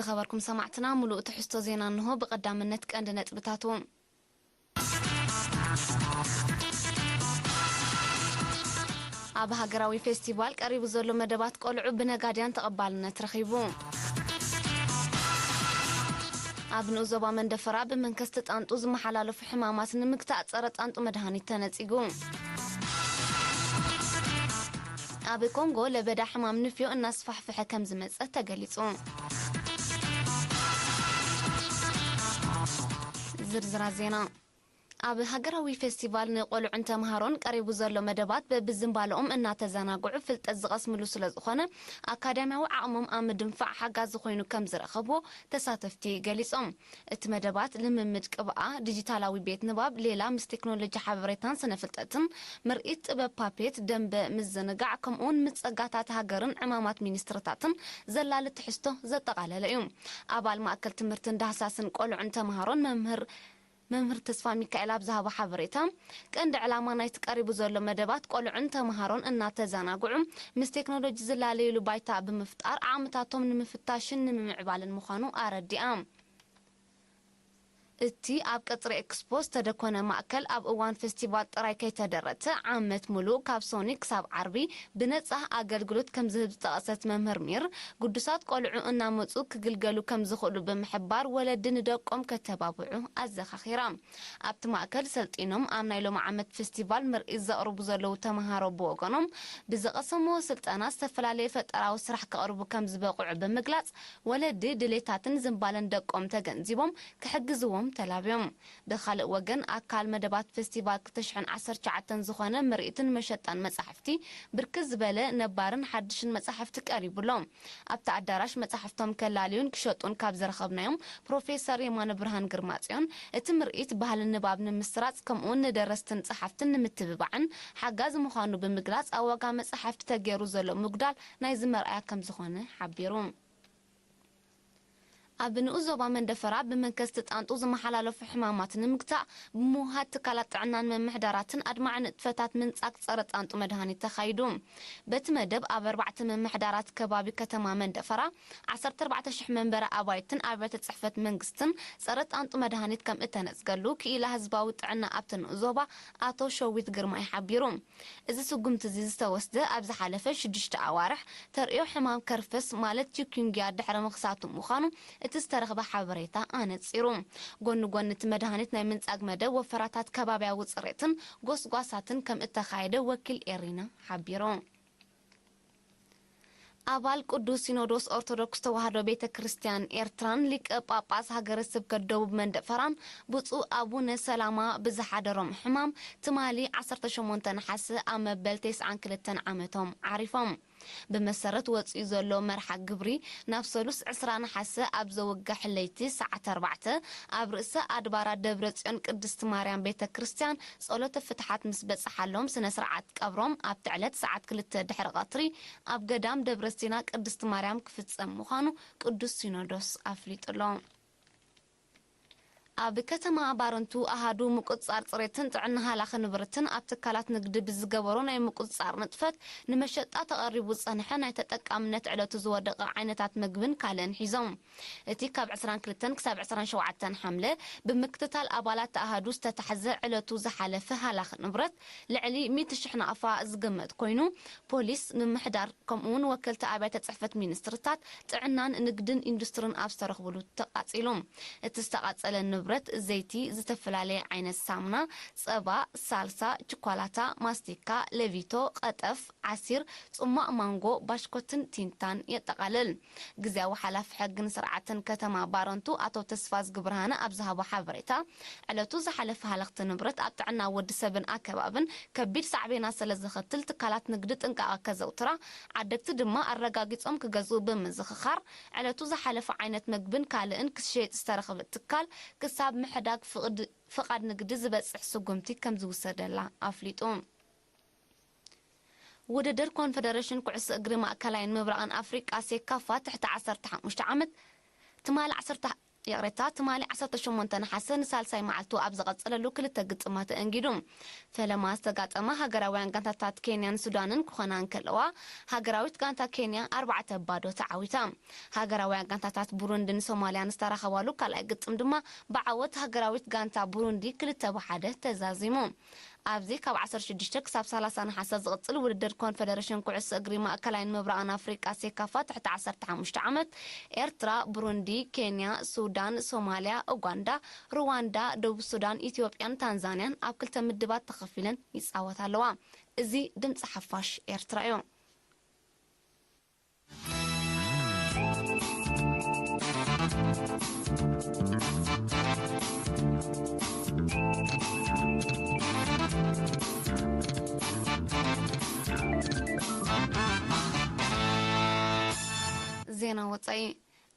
ዝኸበርኩም ሰማዕትና፣ ሙሉእ ትሕዝቶ ዜና እንሆ። ብቐዳምነት ቀንዲ ነጥብታቱ። ኣብ ሃገራዊ ፌስቲቫል ቀሪቡ ዘሎ መደባት ቆልዑ ብነጋድያን ተቐባልነት ረኺቡ። ኣብ ንኡስ ዞባ መንደፈራ ብመንከስቲ ጣንጡ ዝመሓላለፉ ሕማማት ንምግታእ ጸረ ጣንጡ መድሃኒት ተነጺጉ። ኣብ ኮንጎ ለበዳ ሕማም ንፍዮ እናስፋሕፍሐ ከም ዝመጸ ተገሊጹ። ዝርዝራት ዜና። ኣብ ሃገራዊ ፌስቲቫል ንቆልዑን ተምሃሮን ቀሪቡ ዘሎ መደባት በብዝንባለኦም እናተዘናግዑ ፍልጠት ዝቐስምሉ ስለ ዝኾነ፣ ኣካዳሚያዊ ዓቕሞም ኣብ ምድንፋዕ ሓጋዚ ኮይኑ ከም ዝረኸብዎ ተሳተፍቲ ገሊጾም። እቲ መደባት ልምምድ ቅብኣ፣ ዲጂታላዊ ቤት ንባብ ሌላ ምስ ቴክኖሎጂ ሓበሬታን ስነ ፍልጠትን፣ ምርኢት ጥበብ ፓፔት፣ ደንበ ምዝንጋዕ፣ ከምኡውን ምስ ጸጋታት ሃገርን ዕማማት ሚኒስትርታትን ዘላሊ ትሕዝቶ ዘጠቓለለ እዩ። ኣባል ማእከል ትምህርትን ዳህሳስን ቆልዑን ተምሃሮን መምህር መምህር ተስፋ ሚካኤል ኣብ ዝሃቦ ሓበሬታ፣ ቀንዲ ዕላማ ናይቲ ቀሪቡ ዘሎ መደባት ቆልዑን ተምሃሮን እናተዘናግዑ ምስ ቴክኖሎጂ ዝላለዩሉ ባይታ ብምፍጣር ዓቕምታቶም ንምፍታሽን ንምምዕባልን ምዃኑ ኣረዲኣ። እቲ ኣብ ቀጽሪ ኤክስፖ ዝተደኮነ ማእከል ኣብ እዋን ፌስቲቫል ጥራይ ከይተደረተ ዓመት ሙሉእ ካብ ሶኒ ክሳብ ዓርቢ ብነጻ ኣገልግሎት ከም ዝህብ ዝጠቐሰት መምህር ሚር፣ ግዱሳት ቆልዑ እናመጹ ክግልገሉ ከም ዝኽእሉ ብምሕባር ወለዲ ንደቆም ከተባብዑ ኣዘኻኺራ። ኣብቲ ማእከል ሰልጢኖም ኣብ ናይ ሎሚ ዓመት ፌስቲቫል ምርኢት ዘቕርቡ ዘለዉ ተምሃሮ ብወገኖም ብዝቐሰምዎ ስልጠና ዝተፈላለየ ፈጠራዊ ስራሕ ከቕርቡ ከም ዝበቕዑ ብምግላጽ ወለዲ ድሌታትን ዝንባለን ደቆም ተገንዚቦም ክሕግዝዎም ተላብዮም። ብኻልእ ወገን ኣካል መደባት ፌስቲቫል ክልተ ሽሕን ዓሰርተ ትሽዓተን ዝኾነ ምርኢትን መሸጣን መጻሕፍቲ ብርክት ዝበለ ነባርን ሓድሽን መጻሕፍቲ ቀሪቡ ኣሎ። ኣብቲ ኣዳራሽ መጻሕፍቶም ከላልዩን ክሸጡን ካብ ዝረኸብናዮም ፕሮፌሰር የማነ ብርሃን ግርማጽዮን፣ እቲ ምርኢት ባህሊ ንባብ ንምስራጽ ከምኡውን ንደረስትን ጸሓፍትን ንምትብባዕን ሓጋዚ ምዃኑ ብምግላጽ ኣብ ዋጋ መጻሕፍቲ ተገይሩ ዘሎ ምጉዳል ናይዚ መርኣያ ከም ዝኾነ ሓቢሩ። ኣብ ንኡስ ዞባ መንደፈራ ብመንከስቲ ጣንጡ ዝመሓላለፉ ሕማማት ንምግታእ ብምውሃድ ትካላት ጥዕናን መምሕዳራትን ኣድማዒ ንጥፈታት ምንጻግ ጸረ ጣንጡ መድሃኒት ተኻይዱ። በቲ መደብ ኣብ ኣርባዕተ መምሕዳራት ከባቢ ከተማ መንደፈራ ዓሰርተ ኣርባዕተ ሽሕ መንበሪ ኣባይትን ኣብያተ ጽሕፈት መንግስትን ጸረ ጣንጡ መድሃኒት ከም እተነጽገሉ ክኢላ ህዝባዊ ጥዕና ኣብቲ ንኡስ ዞባ ኣቶ ሸዊት ግርማይ ሓቢሩ። እዚ ስጉምቲ እዚ ዝተወስደ ኣብ ዝሓለፈ ሽዱሽተ ኣዋርሕ ተርእዮ ሕማም ከርፈስ ማለት ቺኩንጉያ ድሕሪ ምኽሳቱ ምዃኑ እቲ ዝተረኽበ ሓበሬታ ኣነጺሩ። ጎኒ ጎኒ እቲ መድሃኒት ናይ ምንጻግ መደብ ወፈራታት ከባብያዊ ጽሬትን ጎስጓሳትን ከም እተኻየደ ወኪል ኤሪና ሓቢሩ። ኣባል ቅዱስ ሲኖዶስ ኦርቶዶክስ ተዋህዶ ቤተ ክርስቲያን ኤርትራን ሊቀ ጳጳስ ሃገረ ስብከት ደቡብ መንደፈራን ብፁዕ ኣቡነ ሰላማ ብዝሓደሮም ሕማም ትማሊ ዓሰርተ ሸሞንተ ነሓሰ ኣብ መበል ተስዓን ክልተን ዓመቶም ዓሪፎም። ብመሰረት ወፂኡ ዘሎ መርሓ ግብሪ ናብ ሰሉስ ዕስራ ነሓሰ ኣብ ዘውግሕ ለይቲ ሰዓት ኣርባዕተ ኣብ ርእሰ ኣድባራት ደብረ ጽዮን ቅድስት ማርያም ቤተ ክርስቲያን ጸሎተ ፍትሓት ምስ በጽሓሎም ስነ ስርዓት ቀብሮም ኣብቲ ዕለት ሰዓት ክልተ ድሕሪ ቀትሪ ኣብ ገዳም ደብረ ሲና ቅድስት ማርያም ክፍጸም ምዃኑ ቅዱስ ሲኖዶስ ኣፍሊጡ ኣሎ። ኣብ ከተማ ባረንቱ ኣሃዱ ምቁጽጻር ጽሬትን ጥዕና ሃላኺ ንብረትን ኣብ ትካላት ንግዲ ብዝገበሮ ናይ ምቁጽጻር ንጥፈት ንመሸጣ ተቐሪቡ ዝጸንሐ ናይ ተጠቃምነት ዕለቱ ዝወደቐ ዓይነታት ምግብን ካልእን ሒዞም። እቲ ካብ ዕስራን ክልተን ክሳብ ዕስራን ሸውዓተን ሓምለ ብምክትታል ኣባላት ኣሃዱ ዝተታሕዘ ዕለቱ ዝሓለፈ ሃላኺ ንብረት ልዕሊ ሚእቲ ሽሕ ናቕፋ ዝግመት ኮይኑ፣ ፖሊስ፣ ምምሕዳር ከምኡውን ወከልቲ ኣብያተ ጽሕፈት ሚኒስትርታት ጥዕናን ንግድን ኢንዱስትርን ኣብ ዝተረኽብሉ ተቓጺሉ። እቲ ዝተቓጸለ ንብረት ዘይቲ፣ ዝተፈላለየ ዓይነት ሳሙና፣ ጸባ፣ ሳልሳ፣ ችኮላታ፣ ማስቲካ፣ ለቪቶ፣ ቀጠፍ፣ ዓሲር፣ ጽሟቕ ማንጎ፣ ባሽኮትን ቲንታን የጠቓልል። ግዝያዊ ሓላፊ ሕግን ስርዓትን ከተማ ባረንቱ ኣቶ ተስፋዝጊ ብርሃነ ኣብ ዝሃቦ ሓበሬታ፣ ዕለቱ ዝሓለፈ ሃለኽቲ ንብረት ኣብ ጥዕና ወዲ ሰብን ኣከባብን ከቢድ ሳዕቤናት ስለ ዘኸትል ትካላት ንግዲ ጥንቃቐ ከዘውትራ፣ ዓደግቲ ድማ ኣረጋጊጾም ክገዝኡ ብምዝኽኻር፣ ዕለቱ ዝሓለፈ ዓይነት መግብን ካልእን ክሸይጥ ዝተረኽበ ትካል ክሳብ ምሕዳግ ፍቕድ-፣ ፍቓድ ንግዲ ዝበጽሕ ስጉምቲ ከም ዝውሰደላ ኣፍሊጡ። ውድድር ኮንፈደሬሽን ኩዕሶ እግሪ ማእከላይን ምብራቕን ኣፍሪቃ ሴካፋ ትሕቲ ዓሰርተ ሓሙሽተ ዓመት ትማሊ ዓሰርተ ይቕሬታ፣ ትማሊ ዓሰርተ ሸሞንተ ነሓሰ ንሳልሳይ መዓልቱ ኣብ ዝቐጸለሉ ክልተ ግጥማት ተእንጊዱ። ፈለማ ዝተጋጠማ ሃገራውያን ጋንታታት ኬንያን ሱዳንን ክኾና እንከለዋ፣ ሃገራዊት ጋንታ ኬንያ ኣርባዕተ ባዶ ተዓዊታ። ሃገራውያን ጋንታታት ቡሩንድን ሶማልያን ዝተራኸባሉ ካልኣይ ግጥም ድማ ብዓወት ሃገራዊት ጋንታ ቡሩንዲ ክልተ ብሓደ ተዛዚሙ። ኣብዚ ካብ ዓሰርተ ሽዱሽተ ክሳብ ሰላሳ ነሓሰ ዝቕጽል ውድድር ኮንፈደሬሽን ኩዕሶ እግሪ ማእከላይን ምብራቕን ኣፍሪቃ፣ ሴካፋ፣ ትሕቲ ዓሰርተ ሓሙሽተ ዓመት፣ ኤርትራ፣ ብሩንዲ፣ ኬንያ፣ ሱዳን፣ ሶማልያ፣ ኡጋንዳ፣ ሩዋንዳ፣ ደቡብ ሱዳን፣ ኢትዮጵያን ታንዛንያን ኣብ ክልተ ምድባት ተኸፊለን ይጻወታ ኣለዋ። እዚ ድምጺ ሓፋሽ ኤርትራ እዩ። ዜና ወጻኢ።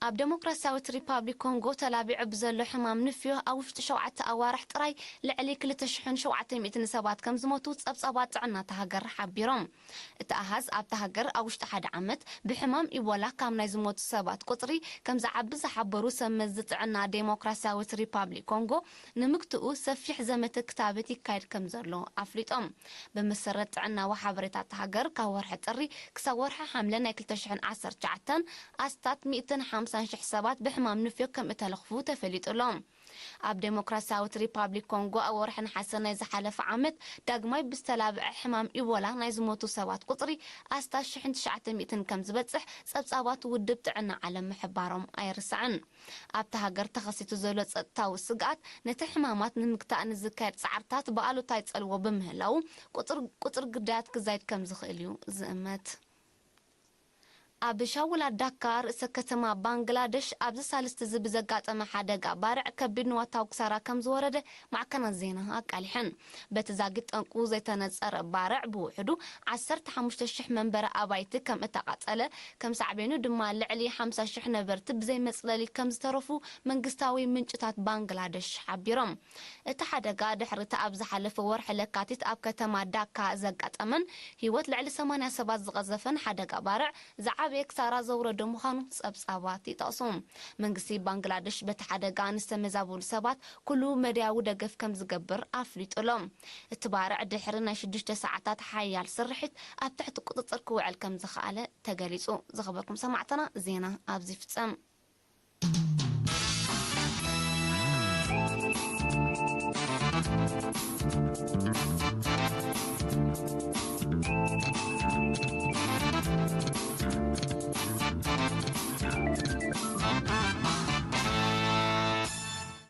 ኣብ ደሞክራሲያዊት ሪፓብሊክ ኮንጎ ተላቢዑ ብዘሎ ሕማም ንፍዮ ኣብ ውሽጢ ሸውዓተ ኣዋርሕ ጥራይ ልዕሊ ክልተ ሽሕን ሸውዓተ ሚእትን ሰባት ከም ዝሞቱ ጸብጻባት ጥዕና እታ ሃገር ሓቢሮም። እቲ ኣሃዝ ኣብታ ሃገር ኣብ ውሽጢ ሓደ ዓመት ብሕማም ኢቦላ ካብ ናይ ዝሞቱ ሰባት ቁጽሪ ከም ዝዓቢ ዝሓበሩ ሰብ መዚ ጥዕና ዴሞክራሲያዊት ሪፓብሊክ ኮንጎ፣ ንምግትኡ ሰፊሕ ዘመተ ክታበት ይካየድ ከም ዘሎ ኣፍሊጦም። ብመሰረት ጥዕናዊ ሓበሬታ እታ ሃገር፣ ካብ ወርሒ ጥሪ ክሳብ ወርሒ ሓምለ ናይ ክልተ ሽሕን ዓሰርተ ትሽዓተን ኣስታት ሚእትን ሓምሳን ሽሕ ሰባት ብሕማም ንፍዮ ከም እተለኽፉ ተፈሊጡ ኣሎ። ኣብ ዴሞክራሲያዊት ሪፓብሊክ ኮንጎ ኣብ ወርሒ ነሓሰ ናይ ዝሓለፈ ዓመት ዳግማይ ብዝተላብዐ ሕማም ኢቦላ ናይ ዝሞቱ ሰባት ቁጽሪ ኣስታት ሽሕን ትሽዓተ ሚእትን ከም ዝበጽሕ ጸብጻባት ውድብ ጥዕና ዓለም ምሕባሮም ኣይርሳዕን። ኣብታ ሃገር ተኸሲቱ ዘሎ ጸጥታዊ ስግኣት ነቲ ሕማማት ንምግታእ ንዝካየድ ጻዕርታት ብኣሉታ ይጸልዎ ብምህላው ቁጽር፣ ቁጽር ግዳያት ክዛይድ ከም ዝኽእል እዩ ዝእመት። ኣብ ሻውላ ዳካ ርእሰ ከተማ ባንግላደሽ ኣብዚ ሳልስቲ እዚ ብዘጋጠመ ሓደጋ ባርዕ ከቢድ ንዋታዊ ክሳራ ከም ዝወረደ ማዕከናት ዜና ኣቃሊሐን። በቲ ዛጊት ጠንቁ ዘይተነጸረ ባርዕ ብውሕዱ ዓሰርተ ሓሙሽተ ሽሕ መንበሪ ኣባይቲ ከም እተቓጸለ፣ ከም ሳዕቤኑ ድማ ልዕሊ ሓምሳ ሽሕ ነበርቲ ብዘይ መጽለሊ ከም ዝተረፉ መንግስታዊ ምንጭታት ባንግላደሽ ሓቢሮም። እቲ ሓደጋ ድሕሪ እቲ ኣብ ዝሓለፈ ወርሒ ለካቲት ኣብ ከተማ ዳካ ዘጋጠመን ህይወት ልዕሊ ሰማንያ ሰባት ዝቐዘፈን ሓደጋ ባርዕ ዝዓበየ ክሳራ ዘውረደ ምዃኑ ጸብጻባት ይጠቕሱ። መንግስቲ ባንግላደሽ በቲ ሓደጋ ንዝተመዛበሉ ሰባት ኩሉ መድያዊ ደገፍ ከም ዝገብር ኣፍሊጡ ኣሎ። እቲ ባርዕ ድሕሪ ናይ ሽዱሽተ ሰዓታት ሓያል ስርሒት ኣብ ትሕቲ ቁጽጽር ክውዕል ከም ዝኸኣለ ተገሊጹ። ዝኸበርኩም ሰማዕትና፣ ዜና ኣብዚ ይፍጸም።